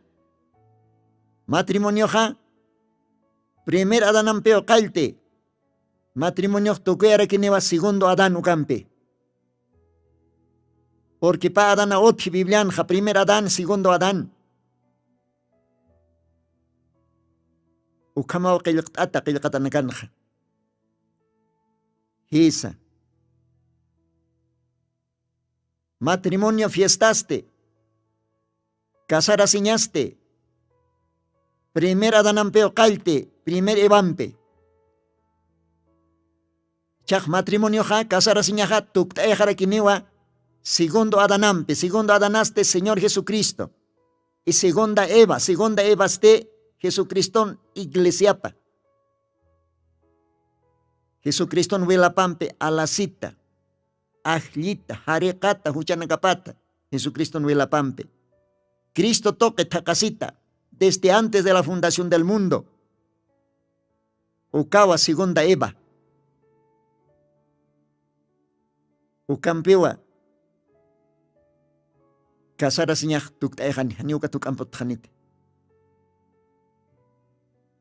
Matrimonioxa primer adanampiw qallti. Matrimoniox tukuyarakiniwa segundo adán ukampi. Purqui pä adana utji biblianxa primer adán segundo adán. Ukhamaw qillqt'ata qillqatanakanxa. Jisa. Matrimonio fiestasti, casarasiñasti primer adanampiw qallti primer evampi. Chax matrimonioxa casarasiñaxa tukt'ayxarakiniwa segundo adanampi segundo adanasti señor jesucristo. Y segunda eva segunda evasti jesucriston iglesiapa. Jesucriston wilapampi alasita ajllita, jariqata, juchanakapata, Jesucriston wilapampi. Cristo tuqi thaqasita, desde antes de la fundación del mundo. Ukawa segunda Eva. Ukampiwa casarasiñax tukt'ayxani, janiw uka tuk'amputxaniti.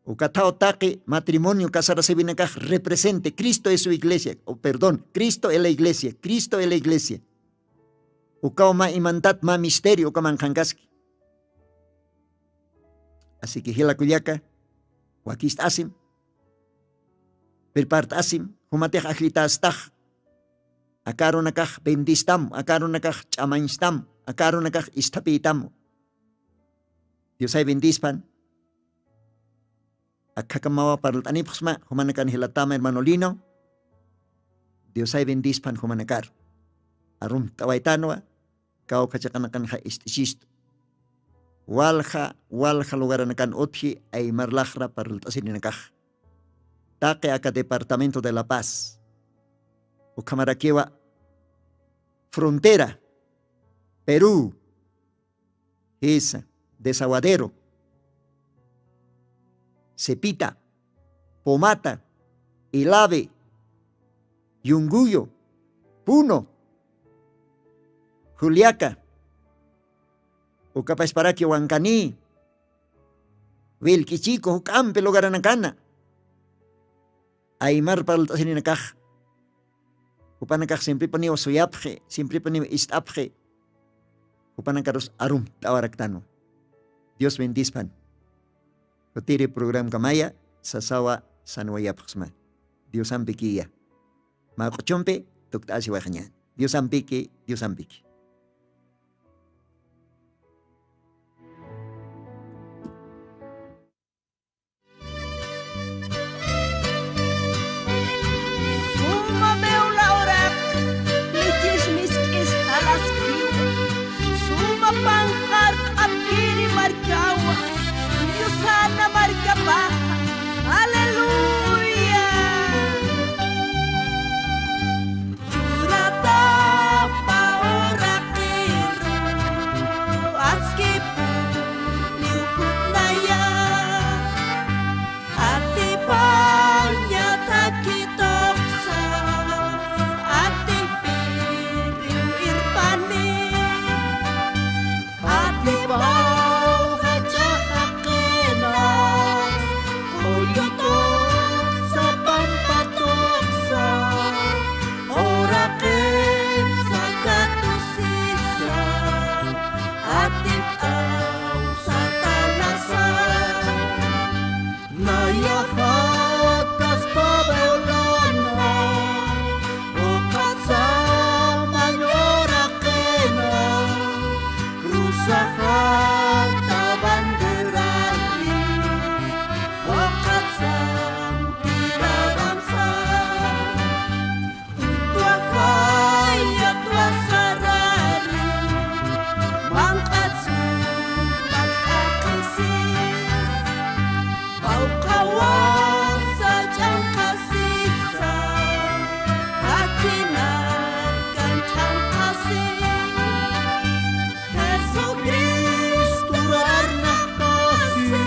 Ukathaw taqi matrimonio casarasiwinakax represente, Cristo es su iglesia, o perdón, Cristo es la iglesia, Cristo es la iglesia. Ukaw mä imantat mä misterio ukaman qhankaski. Así que jila kullaka, wakist'asim, prepart'asim, jumatix ajllitästax. Aka arunakax bendistam, aka arunakax ch'amañstam, aka arunakax isthapïtam. Diosay bendispan. Akhakamawa parlt'anipxsma jumanakan jilatama hermano Lino. Diosay bendispan jumanakar. Arumt'awaytanwa, kawkha chiqanaqanxa ist'isistu. Walja walja lugaranakan utji aymar laqra parlt'asirinakax. Taqi aka departamento de La Paz, ukhamarakiwa frontera Perú, jisa, Desaguadero, Sepita, Pomata, Ilave, Yunguyo, Puno, Juliaca, ukapasparaki Wankani, Wilkichiku, juk'ampi lugaranakana aymar parlt'asirinakax. Jupanakax siemprepuniw suyapxi, siemprepuniw ist'apxi. Jupanakarus arumt'awaraktanwa. Dios bendispan. Jutiri programkamaya sasawa sanwayapxsma. Diosampikiya. Mä q'uchumpi tukt'asiwaxañäni. Diosampiki, Diosampiki. Suma veo la hora, michis misk'is jalaskiwa. Suma panqar q'apkiri markawa. Diosana markapaxa. Aleluya. Churatapa uraqiru askipuniw jutnaya. Atipaña thakhi tuksa, atipiriw irpani. Atipawxa ch'axaqina, qullu tuksa, pampa tuksa, uraqipsa katusisa, atipt'aw Satanasa. Nayaxa kaspa veo lana, uqatsa mañuraqina, cruzaxata banderani, uqatsa tiradamsa. Tuwaxaya tuwasarari, manq'atsu, manq'aqisi, pawqhawasa ch'anqasisa, akhinakan ch'anqasi. Jesucristo arnaqtasi,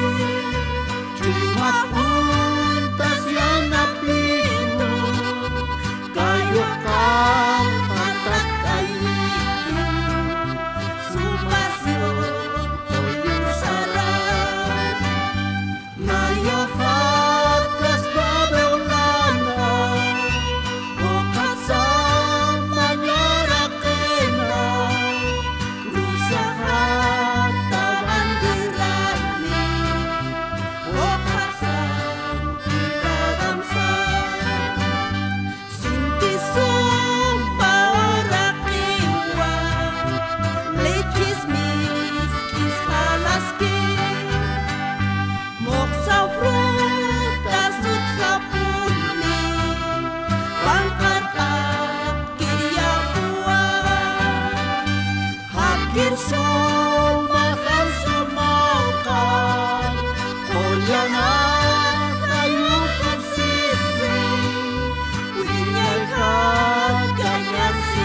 ch'umaq juntas yanapina, kay uqaxa tatk'ayita, sumación tullusaran. Nayaxa kaspa veo lana, uqatsa mañuraqina, cruzaxata banderani, uqatsa tiradamsa. Sinti sumpa uraqiwa, leches misk'is jalaski, muxsaw frutas utjapuni, panqar q'apkir yapuwa. Jakir suma jan sumawqa, qullan ajay ukatsisi, wiñay jakañasi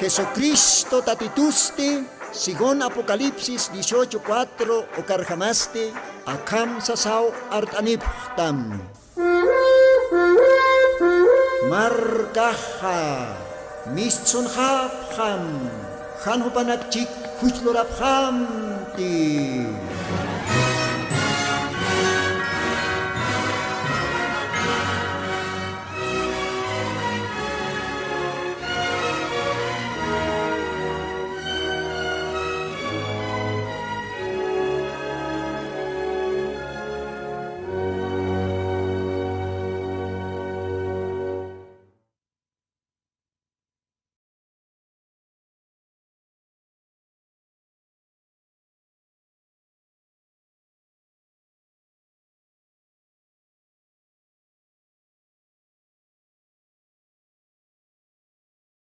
Jesucristo Tatitusti, según Apocalipsis dieciocho cuatro ukarjamasti, akham sasaw art'anipxtam. Markaxa mistsunxapxam, jan jupanakchik juchlurapxamti.